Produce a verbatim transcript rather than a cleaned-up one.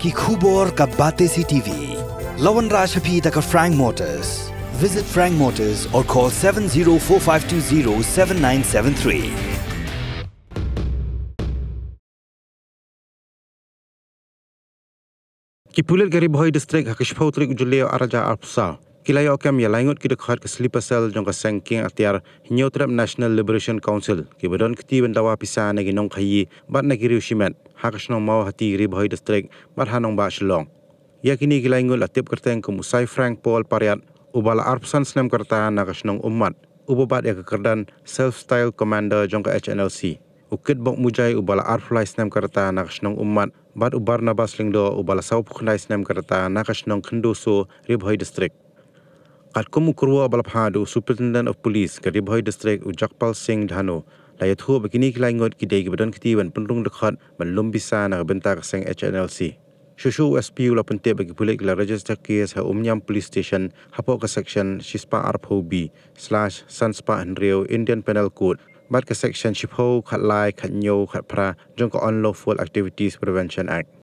Ki khubor ka Batesi T V. La wanrah sha phi da ka Frank Motors. Visit Frank Motors or call seven zero four five two zero seven nine seven three. Ki pulit ka Ri Bhoi District ha ka shiphew tarik u Jylliew arhajar arphew saw ki la ïoh kem ïa laingut ki dkhot ka sleeper cell jong ka seng kieng atiar Hynñiewtrep National Liberation Council kiba don kti ban dawa pisa na ki nongkhaïi bad na ki riew shimet ha ka shnong Mawhati, Ri Bhoi District, bad ha nongbah Shillong. Ïa kine ki laingut la tip kyrteng kum u Sai Frank Paul Pariat, uba la arphew san snem ka rta, na ka shnong Ummat, uba bat ïa ka kyrdan Self Style Commander jong ka H N L C, u Kitbok Mujai, uba la arphew lai snem ka rta, na ka shnong Ummat, bad u Barnabas Lyngdoh, uba la sawphew khyndai snem ka rta, na ka shnong Khynduso, Ri Bhoi District. Katkum u kyrwoh ba la phah da u Superintendent of Police ka Ri Bhoi District, u Jagpal Singh Dhano, la ïathuh ba kine ki laingut ki dei kiba don kti ban pynrung dkhot ban lum pisa na ka bynta ka seng H N L C. Shuh shuh u S P u la pyntip ba ki pulit ki la register case ha Umiam Police Station hapoh ka section shispah arphew B slash san spah hynriew Indian Penal Code bad ka section shiphew, khatlai, khathynñiew, khatphra jong ka Unlawful Activities Prevention Act.